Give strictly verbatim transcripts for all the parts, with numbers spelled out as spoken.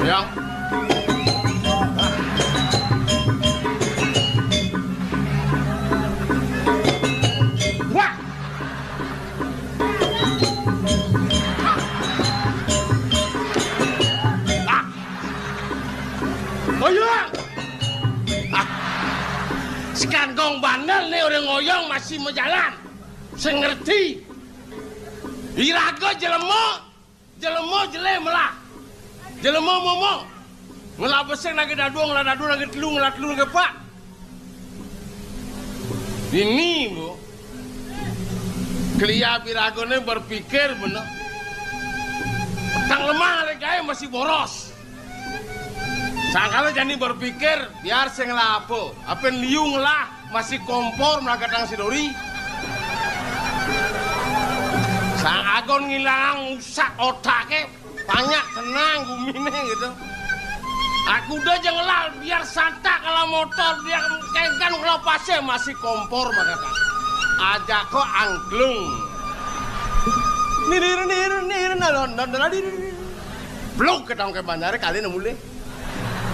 Yang. Wah. Ah. Oyong. Ah. Sekantong bandel nih orang ngoyong masih mau jalan. Sing ngerti. Iraga jelema, jelema jele melah. Jelema momo. Ngelah besing lagi dadua, ngelah dadua lagi telu, ngelah telu lagi epat. Ini, Bu. Kelia biragane berpikir bener. Tang lemah ale gae masih boros. Sangkala jani berpikir, biar sing ngelah apa. Apen liu ngelah masih kompor melakatang si Dori. Sang Agon ngilang usak otake, banyak tenang gumine gitu. Aku udah aja ngelah, biar santak kalau motor, dia kegan kalau pasir masih kompor melakatang. Aja kok angklung. Nir, nir, nir, nalon, nalon, nalon, nir, nir. Blok ke tangke bandare kali nemu le.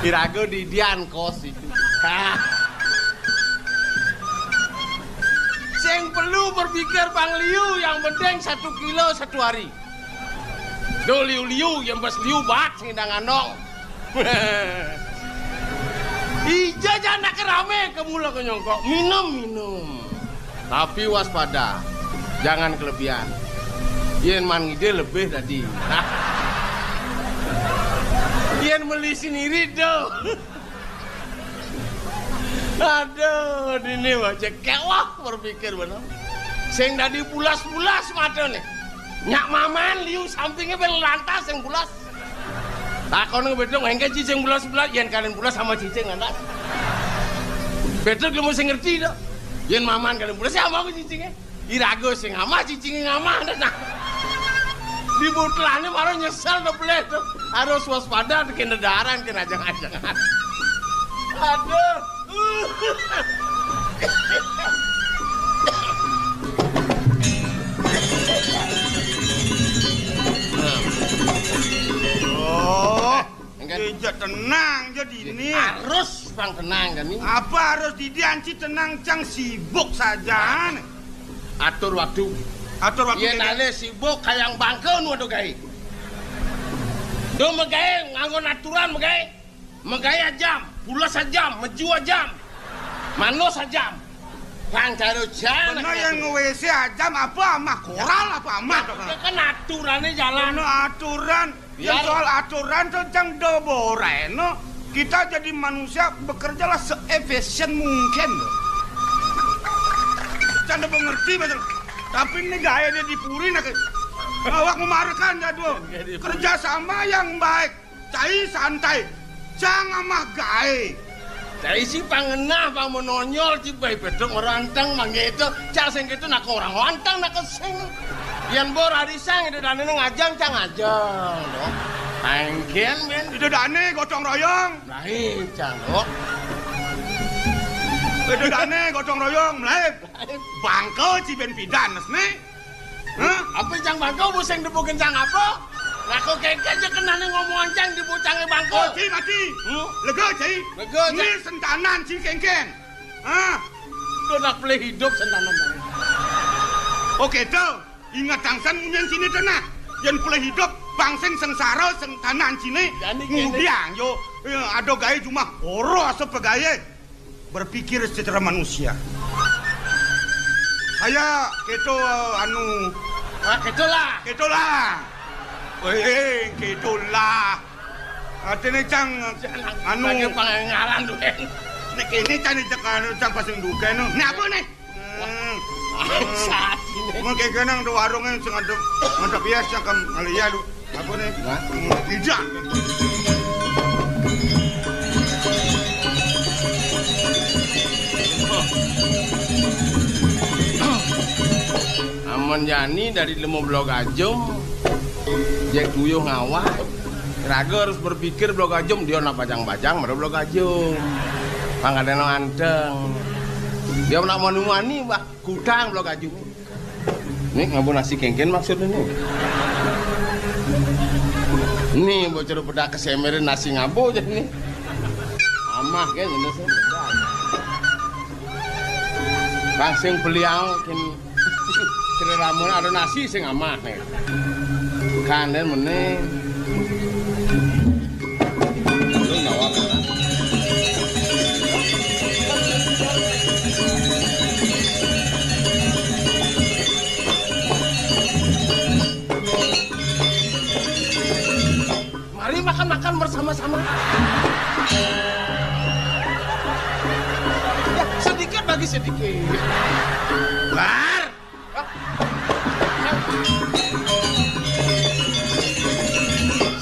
Iraga didian kos itu. Sing perlu berpikir Bang Liu, yang penting satu kilo satu hari. Do liu-liu, yang bas liu bat sing indang anong. Ija jana kerame ke mula ke nyongkok. Minum, minum. Tapi waspada, jangan kelebihan. Yen man ngide lebih tadi. Yen beli sendiri tuh. Aduh, dini wajah kewah berpikir bener. Sing dadi bulas-bulas mata nih. Nyak maman liu sampingnya bel lantas yang bulas. Takon ke bedong, engke cicing bulas-bulas, yen kalian bulas sama cicing lantas. Bedong lu mesti ngerti dong. Yen maman kalian bulas sama aku cicingnya. Iraga sing amah, cicinge ngamah, nah. Di butlane malah nyesel to, peleh to. Harus waspada, kena daran, kena ajang-ajangan. Aduh. Oh. Engke. Ya, ya, tenang, jadi ini. Harus, Bang, tenang, kan, ini. Apa harus didianci tenang, cang sibuk saja, nih. Atur waktu. Atur waktu. Yen ale sibuk, kayang bangke nu ada gawe. Do megawe, nganggo aturan megawe. Megawe ajam, pules ajam, meju ajam. Manus ajam. Bang, karo jan. Bener yang nge-W C ajam apa amah koral apa amah? Ya, kan aturane jalan. Bener aturan. Yang soal aturan tuh cang do boreno. Kita jadi manusia bekerjalah se-efisien mungkin. Cang do mengerti, betul. Tapi ini gaya dia di puri, nak. Awak memarekan jadwal. Kerja sama yang baik. Cai santai. Cang amah gae. Cai si pangenah, pang menonyol, ci bae bedok meranteng, mangke itu. Cang sing itu nak orang wanteng, nak kesing. Yen bor hari sang, itu dane ngajang, cang ajang, loh. Panggen, men. Itu dane gotong royong. Lain, cang, loh. Itu dane gotong royong, melaib. Bangke ci ben pidan, nih. Hah? Apa cang bangke, bu sing depu kencang apa? Lah kok kengken je kenane ngomongan cang di bocange bangke. Oh, ci mati. Hmm? Lega, ci. Lega, ci. Ini sentanan ci kengken. Hah? Kok nak pelih hidup sentanan, cang? Oke, tuh. Ingat tangsan munyen sini tenah. Yen pelih hidup, bang sing sengsara, sentanan sini. Jani kene. Ngudiang, yo. Eh, ada gawe jumah. Ora sepegawe. Berpikir secara manusia. Kaya keto, anu. Ah, keto lah. Keto lah. Weh, keto lah. Artine cang, anu. Bagi pangaran duwe. Nek ini cang cek anu cang pasang duke no. Nek apa nih? Hmm. Saat ini. Mungkin kenang do warunge sing ngadep, ngadep ya cang kem ngeliya lu. Apa nih? Hah? Tidak. Amun jani dari lima belas gajum, jek duyuh ngawah. Raga harus berpikir Blok Gajum, dia nak bajang-bajang, mara Blok Gajum. Pang kadén anteng. Dia nak mani-mani, bah, kutang Blok Gajum. Nih, ngaba nasi kéngkén maksudné nih. Nih, bocah pedak kesemerin nasi ngaba aja nih. Amah kan, ini sih. Pang sing beliau, kin, Sri Ramon ada nasi sing amah nih. Kandén mené. Lu nyawab, kan? Mari makan-makan bersama-sama. Ya, sedikit bagi sedikit. Bar.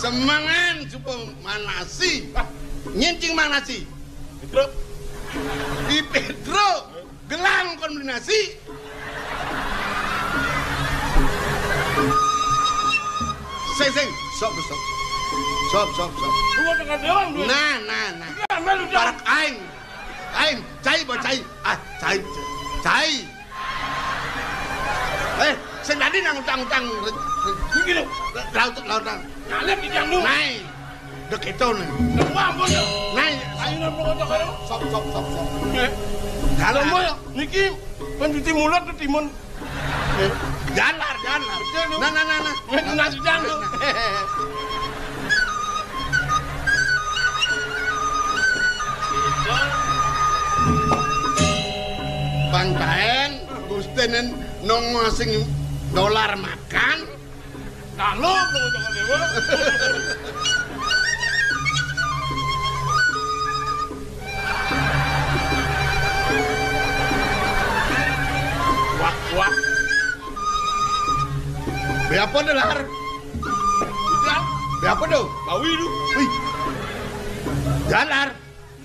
Semangan, cukup manasi. Nyén cing manasi. Petro. Di Petro. Gelang kon beli nasi. Sing, sing. Sop, sop. Sop, sop, sop. Lu mau tekan doang, duit. Nah, nah, nah. Iya, melu dah. Parak aing. Aing, cai, bawa cai. Ah, cai, cai. Cai. Eh, sing tadi nang utang-utang. Ini gini. Laut, laut, laut. Ngalih di tiang dulu. Naik. Dek itu nih. Wah, ampun ya. Naik. Ayo, nang mau kocok ayo. Sop, sop, sop, sop. Eh. Kalau mau ya, niki pencuci mulut ke timun. Eh. Jalar, jalar. Betul, tuh. Nah, nah, nah, nah. Nasi jangan tuh. Bang Taen, Gustenin nongol sing dolar makan. Nah, lu, lu, jangan dewa. Wah, wah. Be apa dah, Lar? Udah. Be apa dah? Bawi lu. Wih. Jalar.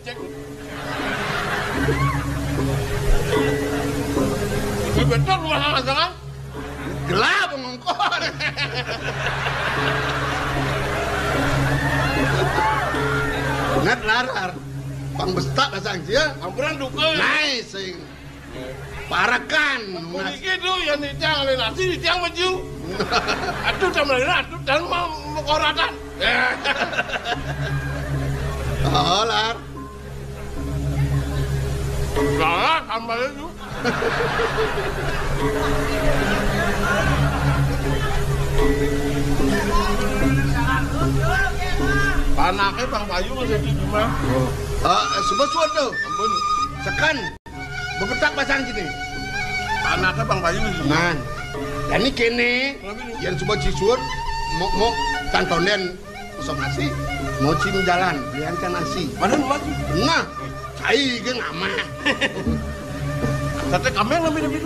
Cek. Ini betul rumah sama-sama. Gelap ngongkon. Ngat larar. Pang bestak dasang sia. Ampunan duka. Naik sing. Parakan. Puniki tuh, yang nitiang alih nasi, nitiang maju. Aduh, sama lagi, aduh, dan mau mengoratan. Oh, Lar. Galak, tambah itu. Panaknya Bang Bayu masih di rumah. Oh. Eh, sebut-sebut tuh. Ampun. Sekan. Bepetak pasang sini. Anaknya Bang Bayu. Nah, dan ini kene, yang coba cisur, mau, mau cantonden, kosong nasi, mau cim jalan, belian can nasi. Mana lu maju? Nah, cai geng ama. Sate kameng lebih lebih.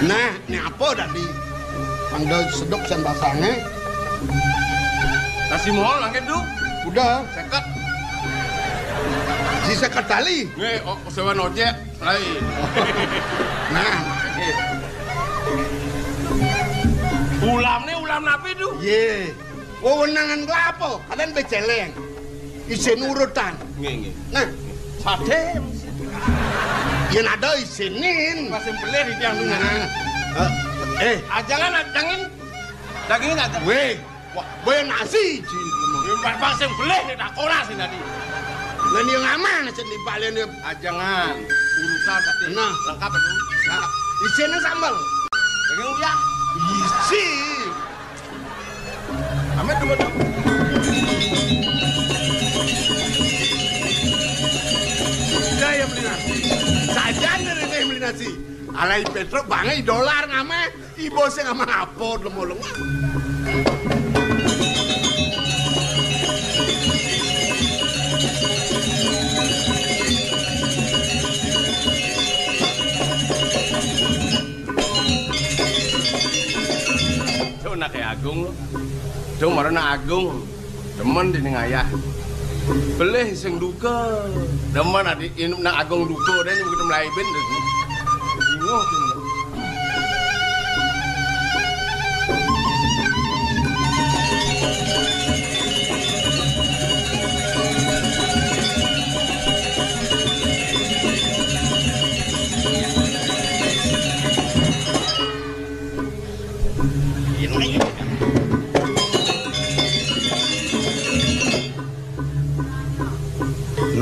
Nah, ini apa tadi? Pangda sedok san basangnya. Nasi mohon langit tuh. Udah. Seket. Si seket tali. Nih, oh, sewa ojek. Lain. Nah. Ulam nih ulam napi tuh? Ye. Wewenangan kelapa, kalian beceleng. Isin urutan. Nggih, nggih. Nah. Sate. Yang ada isinin. Masih beli di tiang. Nah. Eh. Ajangan, ajangin. Dagingin aja. Weh. Wah, boya nasi, Ci. Mbah Bang sing belih nek tak ora sing tadi. Lah, ning aman sing dibalen ya. Ajangan. Urusan tadi. Nah. Lengkap itu. Nah, isine sambel. Daging uyah. Isi. Amit dulu. Udah ya beli nasi. Sajan dari ini beli nasi. Alai Petro bangai dolar ngameh. Ibu sing ama apa lemolong. Cuk, nak Agung lho. Cuk, marana Agung. Demen dening ayah. Belih sing duka. Demen adi in-, nang Agung duka, dene begitu mlayu ben. Bingung.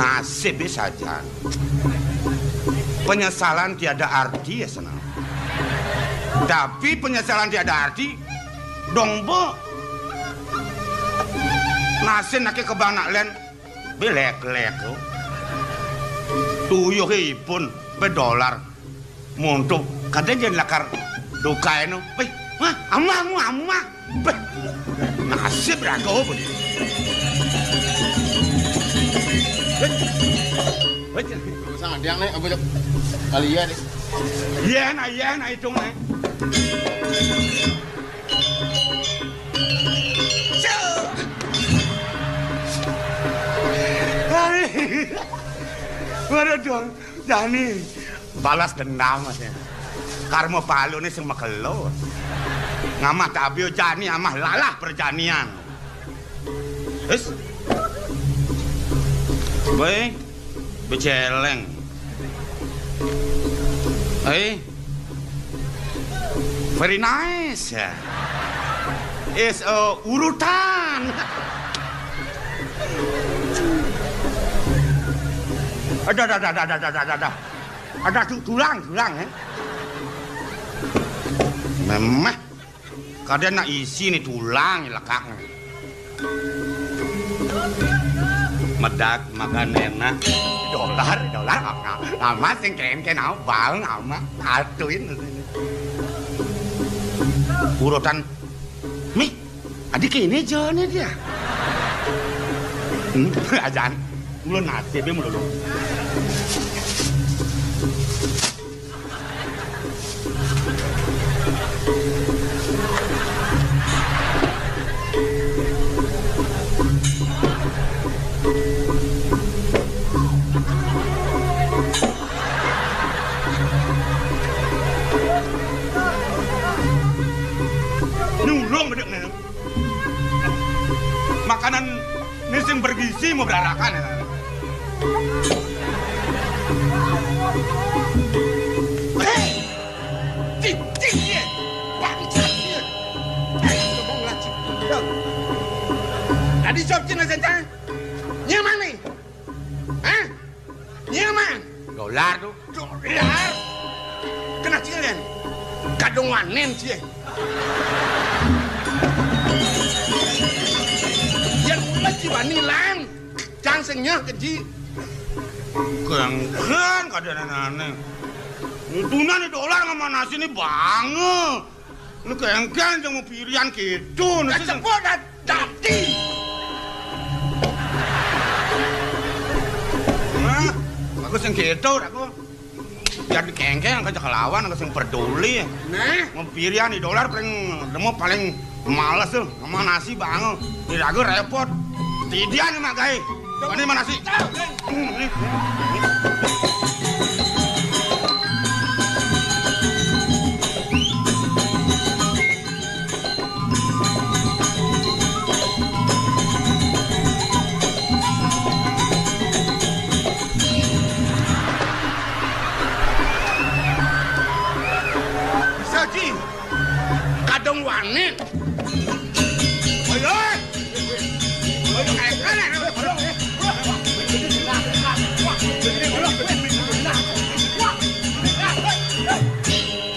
Nasib sajan. Penyesalan tiada arti ya, senang. Tapi penyesalan tiada arti, dong, Mbok. Nasib nake kebanak len, belek-lek, oh. Tuyuhipun, bedolar. Monto, kadén jén lakar dukaéno. Béh, wah, amah, amah, amah. Béh, nasib raga, béh. Béh, béh. Sang adiang né, apa cék? Kali ya, deh. Yén, ah, yén, ah, itung, né. Cuk. Hai. Waduh, dong. Jani, balas dendam, Mas, ya. Karma paluné sing makelo. Ngamah tabia jani amah lalah perjanian. Wis. Wéh, becéléng. Hei. Very nice. Is a urutan. Ada, ada, ada, ada, ada, ada, ada. Ada tu-, tulang, tulang, eh. Memeh. Kadén nak isi né tulang lekak né. Medak makan enak. Dolar, dolar, ama, ama sing kénkén, ama bang, ama atuin. Urutan, mih, adi kéné jani dia. Hmm, ajan, mulu nasibé mulu. Nulung bedek né. Makanan né sing bergizi mau berarakan. Hei! Cicing dia! Bangsat dia! Hei, ngomong lagi. Tadi jawab Cina Senca. Nyamane? Hah? Nyamane? Dolar tu. Dolar. Kena cilen. Kadung wanen cie. Yan ulah ci bani lan. Cang sing nyeh keji. Ganggan kadén ané. Untungné né dolar ngamah nasi né bangé. Né kéngkén jang mau pirian kéto, né sing cepot dah dadi. Nah, aku sing kéto, aku. Biar dikéngkén, aku cek lawan, aku sing peduli. Nah. Mau pirian di dolar paling, demo paling males tuh, sama nasi bangé. Di ragu repot. Tidian nih, Mak Gai. Mana mana sih? Bisa, Ji. Kadung wani. Ayo.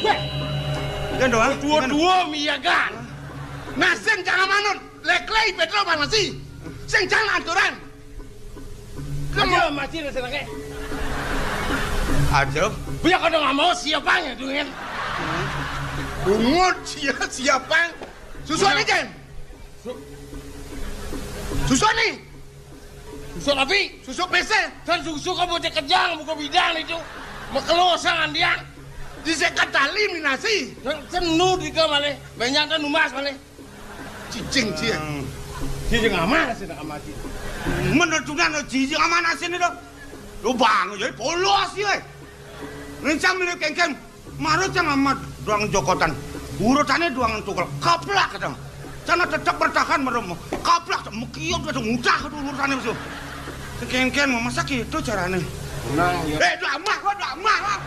Wéh. Yen doang. Dua-dua miyaga. Nah, sing jangan manut. Lek-lek Petro manasi. Sing jangan aturan. Aja mati lah senengnya. Aja. Biar kau dengar mau siapa yang dungin. Bungut sia siapa? Susu ini, Jen. Su-, susu nih. Susu api. Susu pese. Dan susu kamu cek kejang, buka bidang itu. Makelo sang andiang. Di sekat tali minasi. Senu di kamar nih. Banyak kan numas mana? Cicing, cie. Hmm. Cicing aman sih, nak aman sih. Menentukan cicing aman sih nih, dong. Lu bang, jadi polos, ye. Rencang milik kengkeng. Marut yang amat doang jokotan. Urutannya doang tukul. Kaplak, kadang. Sana tetap bertahan, merem. Kaplak, mekiok, kadang mudah, kadang urutannya, musuh. Kengkeng, masa gitu caranya? Nah, iya. Eh, doa mah, gua doa mah, Bang.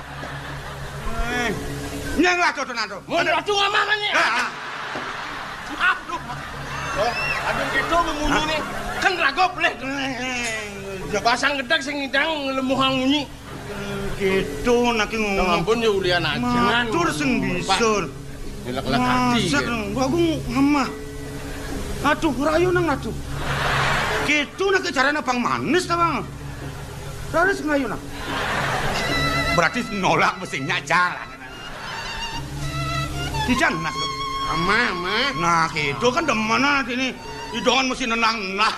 Eh, nyang lah, tuh, tuh, tuh. Mau ratu nggak mana nih? Ah, ah. Aduh. Oh, aduh, gitu, membunuh nih. Kan ragu, boleh. Eh, Pasang gedeg sing ngidang lemuhang munyi. Gitu, nak ngomong. Ampun, ya ulian aja. Matur sing bisa. Nyelek-lek ati. Masak, ya. Aku ngamah. Aduh, rayu nang aduh. Gitu, nak carane Bang Manis ta, Bang? Terus ngayu nang. Berarti nolak mestinya jalan. Dijang, Mas. Ama, ama. Nah, gitu kan demen atine. Idongan mesti nenang. Nah.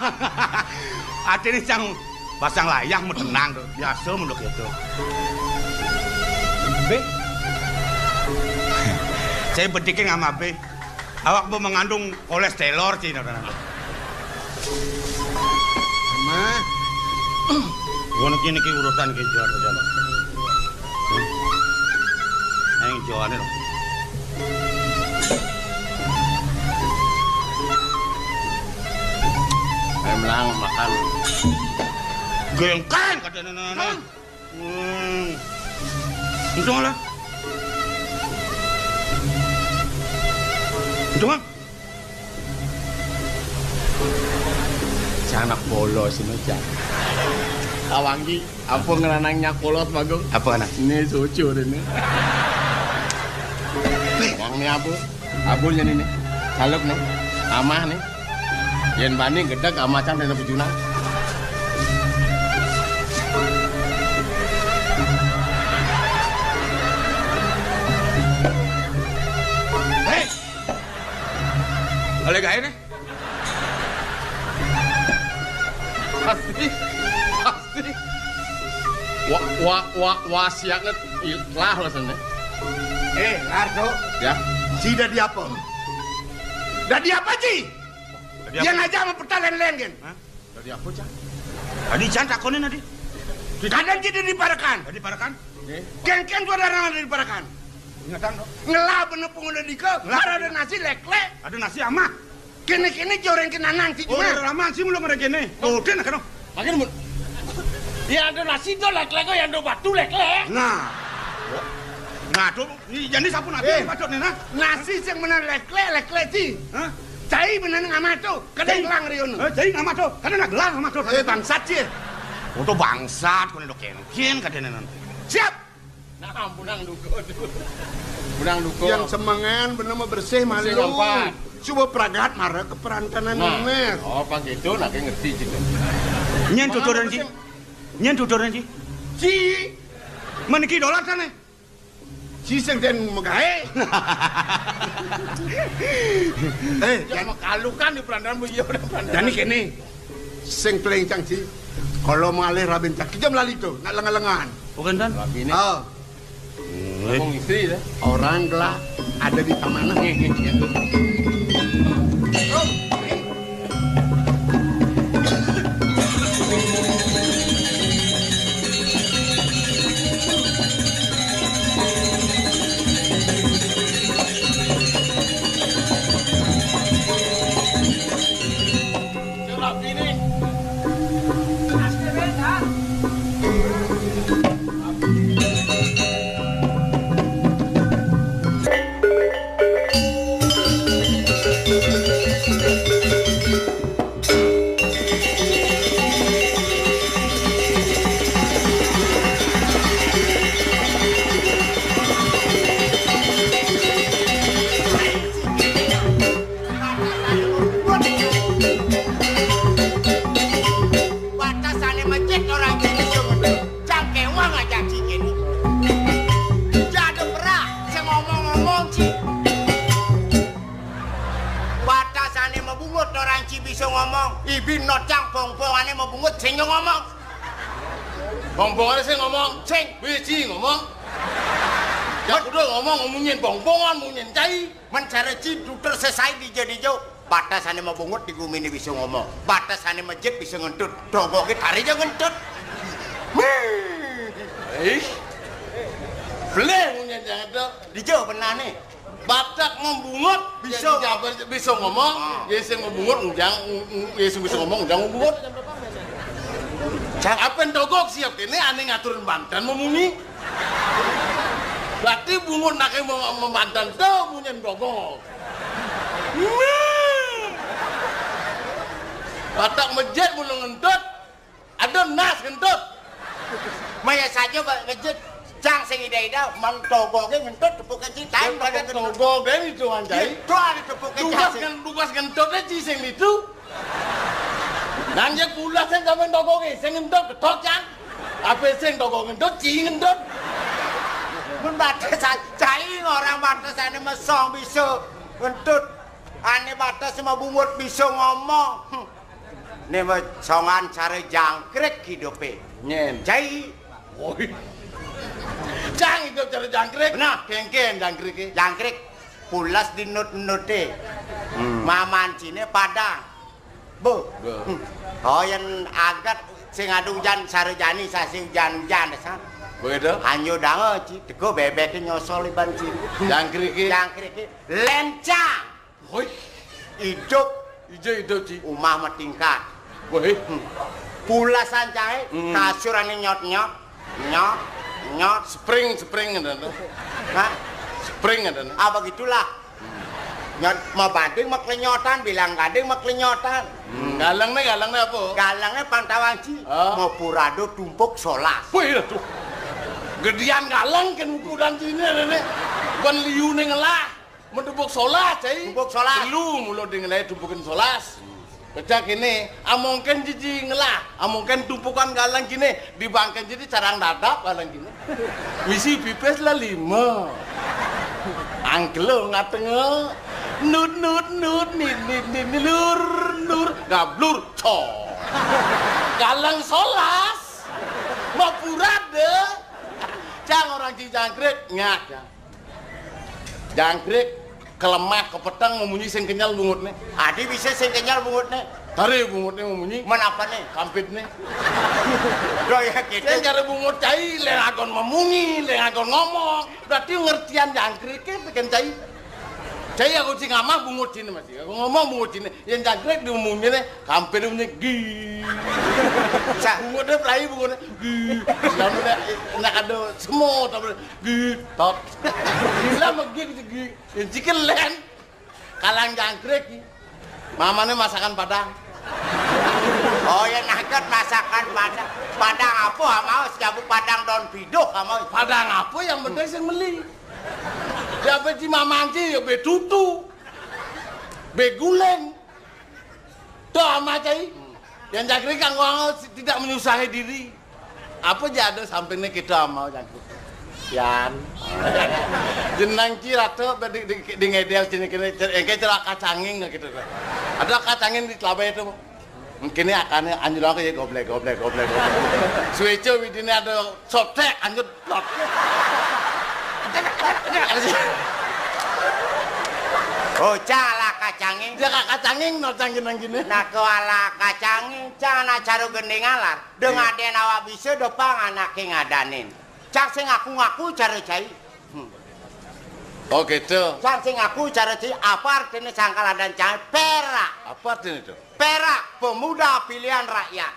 Atine cang pasang layang mau tenang tuh. Biasa menurut gitu. Be. Saya bentikin sama Be. Awak mau mengandung kolesterol sih, nah, nah, nah. Mah. Gua niki, niki urutan ki jor, jor. Ayo, jor, lho. Ayo, melang, makan. Gengkan, kata nenek. Hmm. Untung lah. Untung lah. Cang anak polos ini, Cang. Awangi, apa ngeranang nyak polos, Bagong? Apa, anak? Ini cucu ini. Bang, ini apa? Abul yen ini. Saluk nih. Amah nih. Yen bani gedeg amah cang dene bujuna. Hei. Oleh gawe nih. Pasti. Pasti. Wa, wa, wa, wasiatnya ikhlas lah sana. Eh, Lardo. Ya. Si dadi apa? Dadi apa, Ci? Dadi apa? Yang aja sama peta len-len, gen. Hah? Dadi apa, Cang? Tadi Cang takonin tadi. Kadang Ci dadi parekan. Dadi parekan? Nggih. Ken-ken suara ada di parekan. Ingetan, dong. Ngelah bener pungun dadi ke, ngelah. Ada nasi leklek. Ada nasi amah. Kene-kene joreng kenanang, Ci. Oh, cuma. Udah lama sih belum ada kene. Oh, udah, nah, kena. Makin mun. Ya, ada nasi do leklek, ya, ada batu leklek. Nah. Nah, tuh, ini jadi sapu nanti. Eh, patut nih, nah. Nasi sing bener leklek, leklek, Ci. Hah? Cai bener ngamah tuh, kadang gelang riono. Eh, cai ngamah tuh, kadang nak gelang ngamah tuh. Eh, bangsat, Ci. Foto bangsat, kau ini do kenkin, kadang nanti. Siap. Nah, punang duko tuh. Punang duko. Yang semengan bener mau bersih, bersih malu. Ngampat. Coba pragat mara ke perantanan. Nah, Mes. Oh, pas gitu, nah, kayak ngerti gitu. Nyen tuturan, Ci. Nyen tuturan, Ci. Ci. Meniki dolar sana. Ci sing den megawe. Eh, ya, jan makalukan di perantanan, Bu, iya, udah perantanan. Jani kene. Sing pelencang, Ci. Kalau malih rabi cang, kita melali tuh, nak lengan-lengan. Bukan, Tan? Rabi ini. Oh. Ngomong istri, ya. Orang gelak ada di taman. Nggih, nggih, nggih. Batasane masjid orang Cina cuma cangkewang aja Ci kene. Jada perah, sing ngomong-ngomong, Ci. Batasane mabungut orang Ci bisa ngomong. Ibi nocang pong-pongane mabungut sing ngomong. Pong-pongane sing ngomong. Sing. Biji ngomong. Ya udah ngomong, munyin pong-pongan, munyin cai. Men cara Ci duter sesai dija-dija. Batasane mabungut di gumine bisa ngomong. Batasane masjid bisa ngentut. Dogoke tari ja ngentut. Ih. Beleh munyin jangan tuh. Dija benane. Batak ngembungut bisa. Bisa. Bisa ngomong, ah. Ya sing ngembungut unjang, u-, u-, ya sing bisa ngomong unjang ngembungut. Cak. Apa yang dogok siap kene ane ngatur banten memunyi? Berarti bungut nake mau membanten tuh munyin dogok. Batak masjid mulu ngentut. Ngentut, nas ngentut. Maya saja, Pak, ngejut. Cang sing ida-ida, mang togoge ngentut, tepuke cai. Yang pakai togoge itu, Wan Cai. Itu ada tepuke cai. Tugas ngentutnya ci sing itu. Nang jek pulas sing sampean togoge, sing ngentut, ketok, Cang. Apa sing togog ngentut, ci ngentut. Mun batas cai, orang batasane mesong bisa ngentut. Ane batas mah bungut bisa ngomong. Hmm. Nih mah songan cara jangkrik hidupe. Nyen. Cai. Woi. Cang itu cara jangkrik. Nah, kengken jangkrik. Jangkrik. Pulas di nut-nute. Hmm. Maman cine padang. Bu. Bu. Hmm. Oh, yang agat sing adu hujan sarejani sasi hujan-hujan, san. Begitu? Anjo dange, ci. Teko bebek nyosol iban ci. Jangkrik. Jangkrik. Lencang. Woi. Idup. Ijo idup, ci. Umah matingkat. Woi. Hmm. Pulasan cai, hmm, kasur ane nyot-nyot. Nyot, nyot. Spring, spring ada tuh. Hah? Spring ada tuh. Apa gitulah? Nyot, mau bading mau kelenyotan, bilang gading mau kelenyotan. Hmm, galeng nih, galeng nih apa? Galengnya pantawang ci. Oh. Mau purado tumpuk solas. Wih, aduh. Gedean galeng kan ukuran sini ada nih. Bukan liu nih ngelah. Mendubuk solas, cai. Dubuk solas. Lu mulo dingin aja tumpukin solas. Pecah kene, amongken jiji ngelah, amongken tumpukan galang kene, dibangken jiji carang dadap galang kene. Misi pipis lah lima. Angkelo ngatenge. Nut, nut, nut, nit, nit, nit, nit, lur, lur, gablur, cor. Galang solas. Mapura de. Cang orang ci jangkrik, nyak, Cang. Jangkrik, kelemah, kepeteng, memunyi sing kenyal bungutne. Adi bisa sing kenyal bungutne. Tare bungutne memunyi. Men apane? Kampitne. Loh, ya gitu. Sing cara bungut cai, leng agon memunyi, leng agon ngomong. Berarti ngertian jangkrik ke bikin cai. Cai aku sing ngamah bungut sini masih. Aku ngomong bungut sini. Yang jangkrik di umumnya nih, kampit umumnya gi. Sa- Bungutne pelai bungutne gi. Lamun nek ada semut, apa gi, tot. Gila megi gitu gi. Yang cikin len. Kalang jangkrik. Mamane masakan Padang. Oh ya, nangkep masakan Padang. Padang apa mau? Siapu Padang daun piduk mau. Padang apa yang penting sing meli. Ya apa ci mamanci ya betutu. Beguleng. Tuh ama cai. Yang jangkrik kanggo tidak menyusahi diri. Apa jado sampene kita ama jangkrik. Yan. Jenang ci rata di, di, di ngedel sini kene engke celaka canging gitu. Ada kacangin di telabe itu. Kene akane anjlok ya goblek, goblek, goblek, goblek. Suwece widine ada sotek anjut. Bocah ala kacanging. Dia kak kacanging no cangin nang gini. Nah, ke ala kacanging, cang anak caro gending alar. Deng aden awak bisa dopang anake ngadanin. Cang sing ngaku-ngaku cara cai. Hmm. Oh gitu. Cang sing ngaku cara cai, apa artinya sangkal adan cai? Perak. Apa artinya itu? Perak, pemuda pilihan rakyat.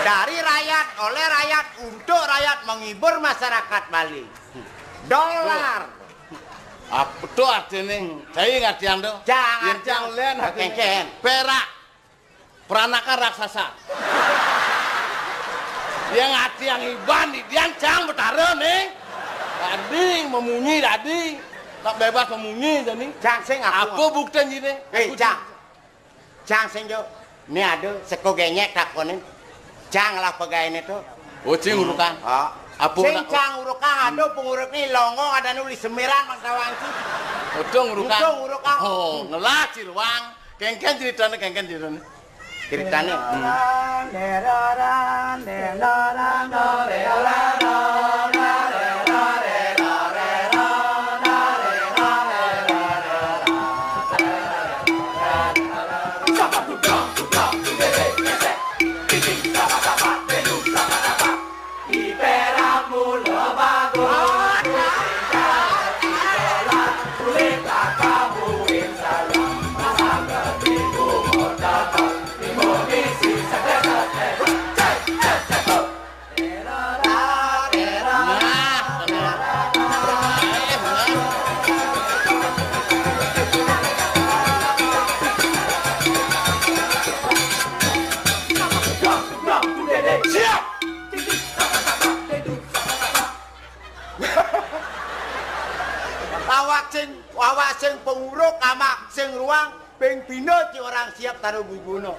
Dari rakyat, oleh rakyat, untuk rakyat, menghibur masyarakat Bali. Dolar. Apa tuh artinya? Saya ngerti ando. Jangan. Yang cang len artinya. Kengken. Perak. Peranaka raksasa. Yang hati yang iban, dian cang betara nih. Tadi memunyi tadi. Tak bebas memunyi tadi. Cang sing aku. Apa buktinya ini? Eh, aku cang. Cang sing jo. Ini ada seko genyek takonin. Cang lah pegawai ini tuh. Oh, cing urukan. Ah. Apa sing nak cang urukan ada penguruk nih longgo ada nulis semiran mang tawang ci. Utung urukan. Utung urukan. Oh, ngelah ciruang. Kengken ceritanya, kengken ceritanya. Ceritanya. Hmm. Sing penguruk ama sing ruang, ping pindho ci orang siap taruh bubuna.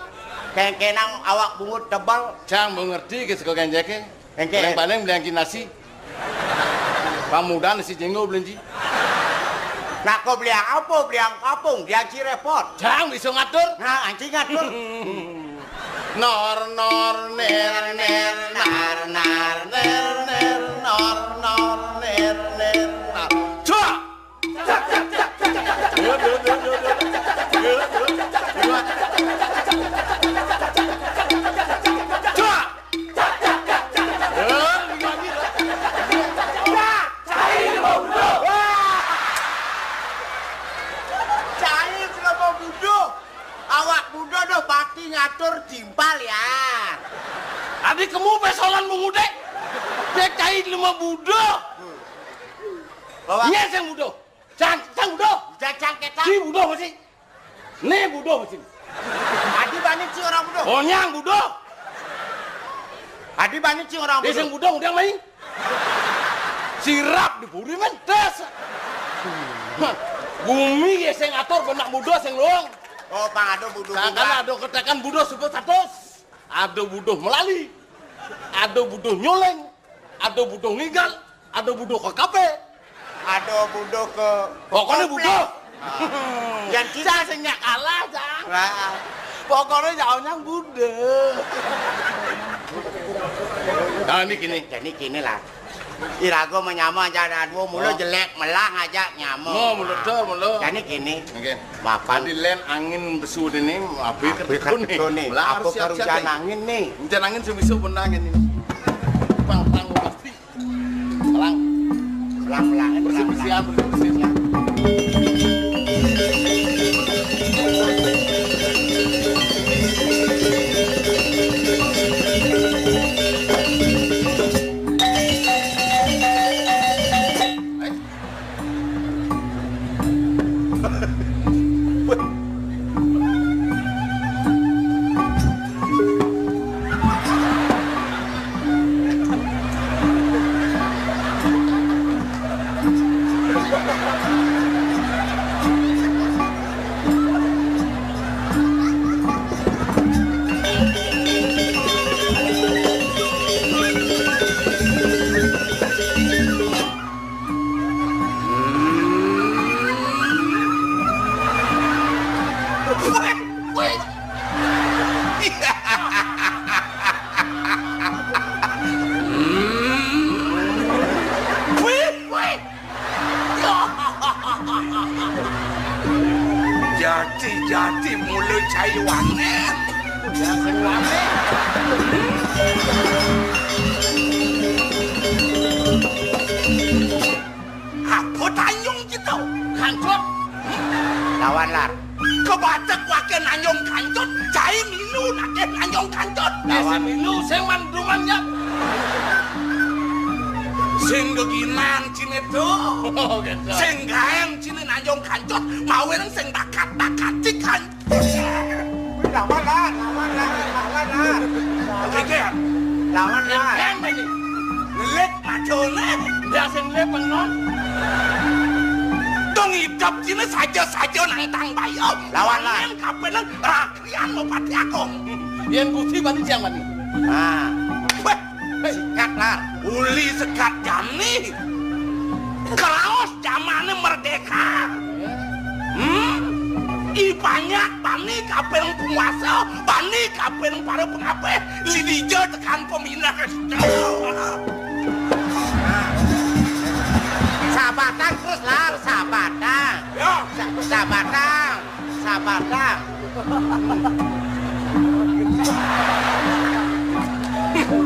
Kengkenang awak bungut tebel. Jang mbok ngerti ke sego kenjeke. Engke. Paling-paling beliang nasi. Pamudan si jenggo belenji. Nah, kok beliang apa? Beliang kapung, beliang ci repot. Jang bisa ngatur. Nah, anci ngatur. Nor, nor, ner, ner, nar, nar, ner, ner, nor, nor, ner, ner, nar. Cak! Cai jelema buduh. Awak buduh doh bakti ngatur timpal ya. Adi kemu pesolan mengudek. Dek cai jelema buduh. Bawa. Nyeseng buduh. Cang, cang buduh. Jajang ketak. Ci buduh masih. Nih buduh masih. Adi bani ci orang buduh. Onyang buduh. Adi bani ci orang buduh. Sing buduh udah main. Sirap di puri mentes. Bumi ya sing atur benak buduh sing luang. Oh, pang ada buduh. Nah, kan ada ketekan buduh sebut status. Ada buduh melali. Ada buduh nyoleng. Ada buduh ngigal, ada buduh ke kafe. Ada buduh ke. Pokoknya komplek. Buduh. Ah. Yang kita sing nyak kalah, Jang. Nah, pokoknya jauhnya buduh. Nah, ini gini. Jadi gini lah. Irago menyama aja ada dua mulu. Oh. Jelek melah aja nyama. Mau mulut tuh, mulut. Jadi gini. Oke. Mapan. Tadi len angin besu ini, api. Api ketekun nih. Ketekun nih. Melah harus siap-siap nih. Apa kerugian angin nih? Hujan angin sebisa benar ini. Pang, pang, pasti. Pelang. Pelang, pelang, bersih, pelang, bersihan, pelang. Bersih, bersihan. Jati-jati mula cai wangen. Ya, sing wangen. Apa tanyung kita? Kancut. Lawan lar. Kebatek wakil nanyung kancut, cai milu nakeh nanyung kancut. Lawan. Sing milu, sing manduman ya. Sing geginan cine tu. Oh, gitu. Sing gaeng cine nanyung kancut, mawin sing bakat-bakat cikan. Lawan lah, lawan lah, lawan lah. Oke, oke. Lawan lah. Yang tadi. Ngelit macone. Biasa ngelit pengen. Dong hidup sini saja-saja nang tang bayam. Lawan lah. Yang kapenan rakrian mau pati akong. Yang gusti bani siang bani. Nah. Weh. Sekat lar. Uli sekat jani. Keraos jamane merdeka. Hmm? I banyak bani kaping penguasa, bani kaping para pengabeh, lidija tekan pemindah. Sabatan terus lar, sabatan. Ya. Sa-, sabatan. Sabar, Kang.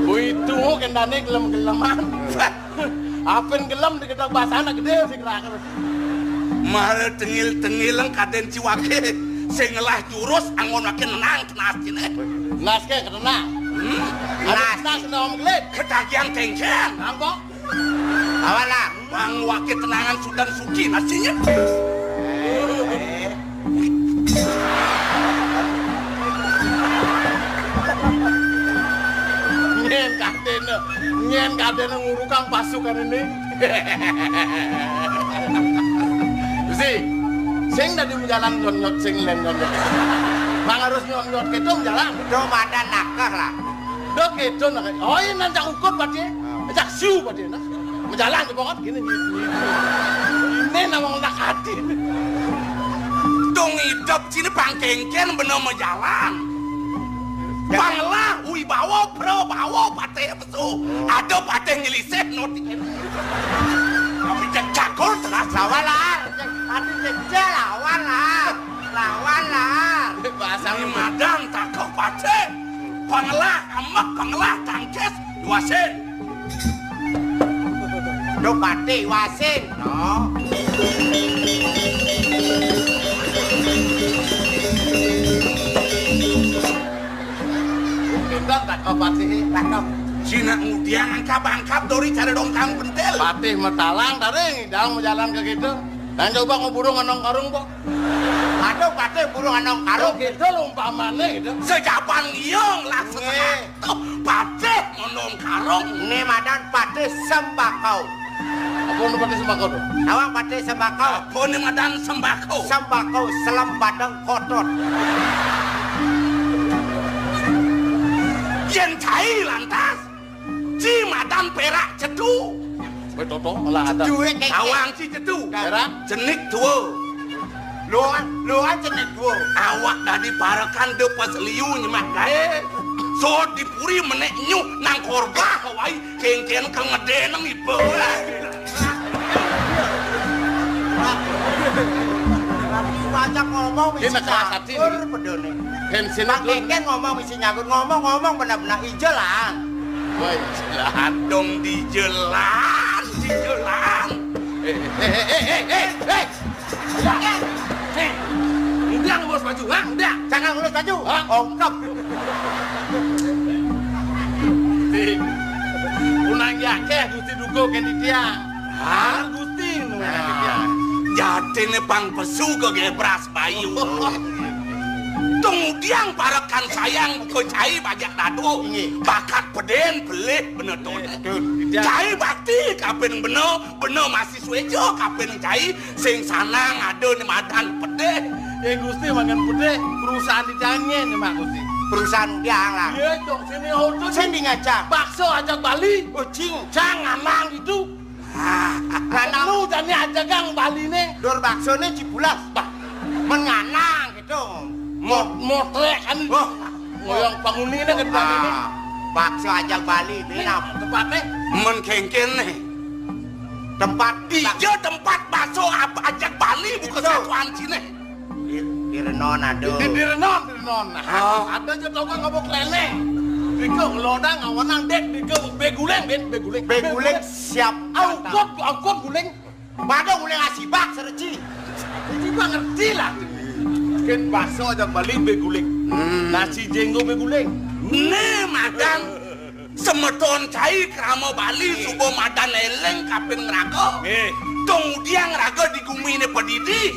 Wih, tuh kendane gelem-geleman. Apen gelem diketok basana gede sing raker. Mara tengil-tengil kaden ciwake sing ngelah jurus anggon wake nenang tenas cine. Nas ke kenang. Hmm? Nas. Nas kena om gelit. Ketagihan tengken. Angkok. Awalah, mang wake tenangan Sudan Suci nasinya. Nyen kadene, nyen kadene ngurukang pasukan ini. Si, Sing dadi majalan nyot-nyot, sing lén nyot-nyot. Mang harus nyot-nyot kéto majalan. Do madan nakeh lah. Do kéto nakeh. Oh, iya, nan jak ukut pati. Jak siu pati, nah. Majalan to pokok kéné, nyit, nyit. Ini namang nak ati. Dong idep sini pangkéngkén bener majalan. Panglah wibawa prabawa patih pesu. Ada patih ngelisih no. Tapi cek cakul teras. Lawan lah. Ati cek cek lawan lah. Lawan lah. Bahasa madan takok patih. Panglah ambek, panglah tangkis, wasin. Duh, pati wasin. No. Pinter tak kau pati. Cakep. Cina ngudiang angkap-angkap dori cara dongkang pentil. Patih matalang tadi, dalam jalan ke gitu. Dan coba nguburu ngenong karung, Pak. Aduh, patih buru ngenong karung. Gitu lho umpamane gitu. Sejaban iong lah. Nggih. Tuh, patih ngonong karung. Né madan patih sembako. Apa nu patih sembako to? Tawang patih sembako. Apa né madan sembako? Sembako selem badeng kotot. Yén cai lantas, ci madan pérak cedu. Wéh, toto malah ada. Duit kék. Tawang ci cedu. Pérak? Jenik dua. Luan, luan jenik dua. Awak dadi parekan de pas liu nyemak gaé. So dipuri menék nyuh nang korbah waé kéngkén ka ngedéneng iba. Wajak ngomong misi nyakur pedone. Kén sini. Kéngkén ngomong misi nyakur, ngomong-ngomong bener-bener ijelan. Wah, ijelan dong dijelan, dijelan. Eh, eh, eh, eh, eh, eh, eh. Hei, undang bos baju, ha? Undang. Jangan ngurus baju. Hah? Ongkep. Di, unang akeh Gusti duga kén titiang. Hah? Gusti nu kén titiang. Jatine pang pesu kok gebras bayu. Tungdiang parekan sayang buka cai bajak dado. Inggih. Bakat pedén belih bener to. Betul. Cai bakti kapin beno, beno masih suejo kapin cai. Sing sanang ada né madan pedih. Ya Gusti mangan pedih, perusahaan dicangin ya Mak Gusti. Perusahaan udah lah. Iya dong, sini hotel. Sing di ngajak. Bakso ajak Bali. Oh, cing. Cang nganang gitu. Ah, nganang. Lu jani aja gang Bali nih. Dor bakso nih cibulas. Bah, menganang gitu. Mot-, motrek kan. Wah. Ngoyong penghuni nih gedang ini. Ah, bakso ajak Bali, binam. Tempatnya? Men kéngkén nih. Tempat. Iya, tempat bakso apa ajak Bali, bukan satuan sini. Di, di Renon ada. Di, di Renon, di Renon. Nah, ada aja toko ngabok lele. Diko ngelodang, ngawanang, dek, diko beguling, ben, beguling. Beguling siap. Aukot, aukot guling. Pada guling asibak, sereci. Asibak ngerti lah. Kén bakso ajak Bali beguling. Hmm. Nasi jenggo beguling. Né madan semeton cai krama Bali suba madan eling kapin ngraga. Nggih. Tungdiang raga di guminé padidi.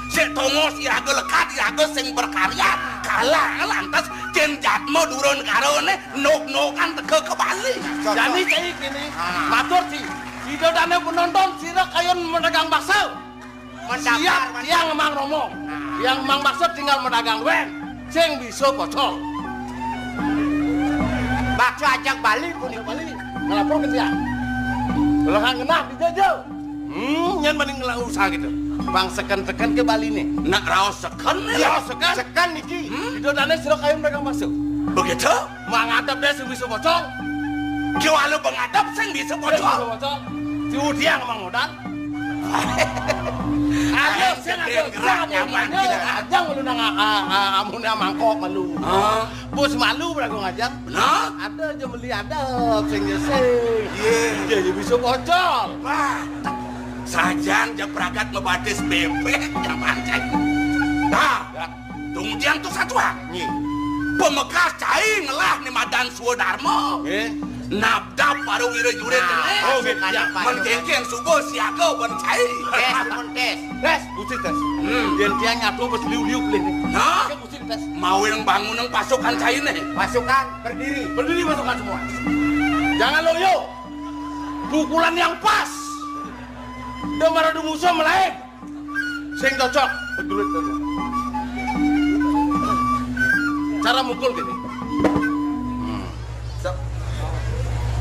Sik tongos iraga lekad iraga sing berkarya. Kalah lantas kén jatma dura negarané nok-nokan teka ka Bali. Cocok. Jani cai kéné. Ah. Matur ci. Ida dané penonton sira kayun madagang bakso. Siap, tiang Mang Romo. Tiang Mang bakso tinggal madagang wén. Sing bisa pocol. Bakso ajak Bali pun Bali. Ngelapor ke tiang. Lehang genah dijajal. Hmm, nyén mending ngelah usaha gitu. Bang seken-seken ke Bali nih. Nak raos seken nih. Iya, raos seken. Seken niki. Hmm? Ida dané sira kayun madagang bakso. Begitu? Mangadep deh sing bisa pocong. Ki walu pengadep sing bisa pocong. Sing bisa pocong. Si Udiang emang modal. Ayo, sing ayo, gerak sing nyaman ayo, gitu. Aja malu nang, ah, ah, ah, amun mangkok malu. Ah. Bos malu beragung aja. Benar? Ada aja meli ada sing sing. Iya. Iya, ya bisa pocong. Wah. Sajan ja pragat ngebatis bebek nyaman cai. Nah. Ya. Tungdiang tu satuan. Nggih. Pamekas cai ngelah né madan swadarma. Nggih. Nabdab para wira jurit. Nah, oh, nggih, ya. Men kéngkén suba siaga ban cai. Tes, mun tes. Tes, mesti tes. Hmm. Yén tiang nyatu bes liu-liu pelih né. Nah. Mesti tes. Mawing bangunang pasukan cai né. Pasukan berdiri. Berdiri pasukan semua. Jangan loyo. Pukulan yang pas. Dia maradu musuh melain. Sing cocok. Cara mukul gini. Hmm. Sep.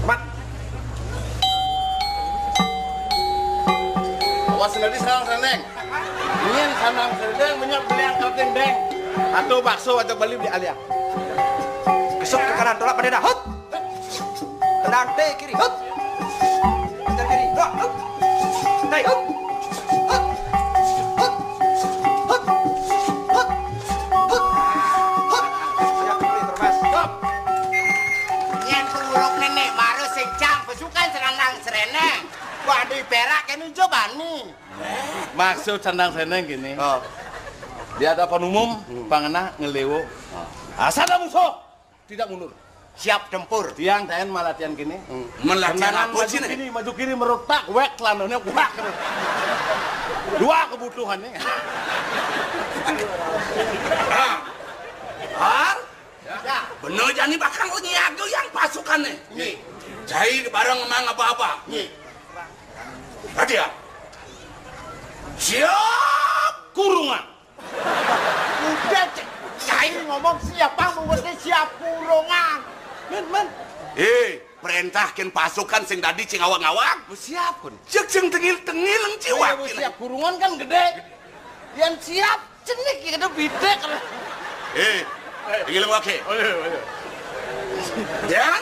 Mat. Awas nanti sarang seneng. Ingin sarang seneng, banyak beli angkat deng. Atau bakso atau beli di alia. Kesuk ke kanan, tolak pada dah. Hut. Tendang T kiri. Hut. Tendang kiri. Dua. Hut. Naik. Hut. Hut. Hut. Hut. Hut. Siap, boleh, termas. Stop. Yen penguruk nenek baru sejam pasukan serandang sereneng. Wah, di perak ini jobani. Maksud sandang seneng gini. Oh. Di hadapan umum, hmm, pangena ngelewo. Oh. Asal ada musuh, tidak mundur. Siap tempur. Tiang taen malatihan gini. Hmm. Melatihan apa sih, maju kiri, maju kiri, merutak, wek, celananya, wek. Dua kebutuhannya. Ah. Har? Ya. Bener jani bakal nyiaga yang pasukannya. Nggih. Jai bareng emang apa-apa. Nggih. Tadi ya. Siap kurungan. Udah, Cek. Saya ngomong siap, Bang, mesti siap kurungan. Men, men. Eh, perintahkan pasukan sing dadi cing awang-awang. Siap, kun. Cek sing tengil-tengil, cing siap kurungan kan gede. Yang siap, cenik ya, gede bidek. Eh, tengil wake. Ya?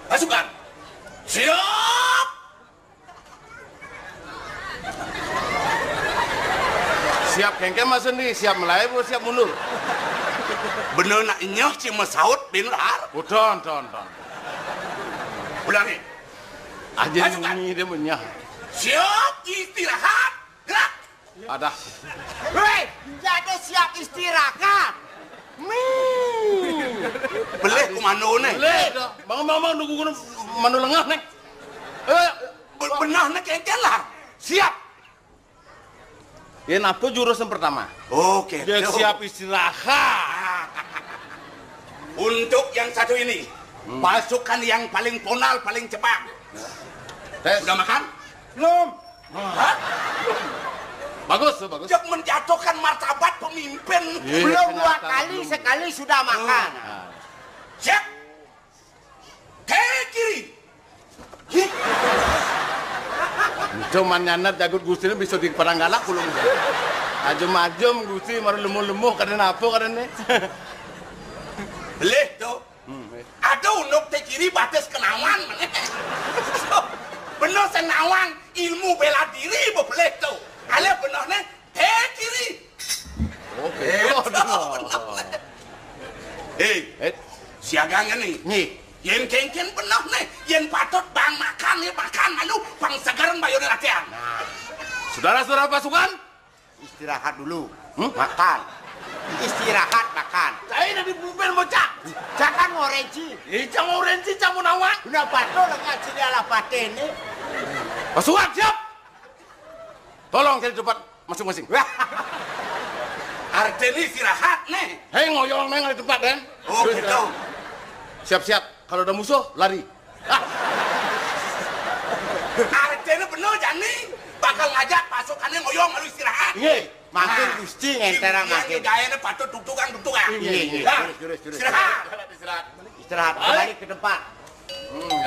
Pasukan. Siap. Siap kengken, Mas Endi, siap melayu, siap mundur. Bener nak nyeh, cing mesaut, bener, Har? Oh, don, don, don. Ulangi. Aja. Pasukan. Ini dia punya. Siap istirahat, gerak. Ada. Weh, jadi siap istirahat. Mi. Beleh komando ne. Beleh, dah. Bangun, bangun, bangun, nunggu, nunggu, mano lengah, nih. Eh, be-, benar, nih, kengken lah. Siap. Ya, napa jurus yang pertama? Oke. Dia siap istirahat. Untuk yang satu ini, hmm, pasukan yang paling ponal, paling cepat. Tes. Sudah makan? Belum. Hah? Bagus tuh, bagus. Cek menjatuhkan martabat pemimpin. Iya, belum dua kali, belum. Sekali sudah makan. Nah. Siap. Ke kiri. Cuman nyanat jagut Gusti ini bisa di perang galak belum? Ajum-ajum Gusti, maru lemuh-lemuh, kada napa, kada nih. Beleh tuh. Hmm, eh. Ada unduk te kiri batis kenawan, mana? Bener sing nawang ilmu bela diri, bebeleh tuh. Alih bener nih, te kiri. Oke. Eh, oh, tuh, bener. Eh, eh, siaga nih. Nih. Yen kengken bener nih, yen patut bang makan, nih makan, lalu bang seger bayone latihan. Nah. Saudara-saudara pasukan, istirahat dulu. Hmm? Makan. Istirahat, makan. Saya nanti pemimpin bocah. Jangan ngorenci. Eh, jangan ngorenci, jangan nawang. Udah patut lagi sini ala paten nih. Pasukan siap. Tolong cari tempat masing-masing. Artinya istirahat nih. Hei, ngoyong neng di tempat, eh. Oh, gitu. Siap-siap. Kalau ada musuh, lari. Artinya bener, jani bakal ngajak pasukannya ngoyong lalu istirahat. Iya. Makin nah, Gusti ngentera makin. Gayanya patut tuktukan, tuktukan. Iya, iya. Nah, terus, terus, terus. Istirahat. Istirahat. Istirahat, balik ke tempat. Hmm,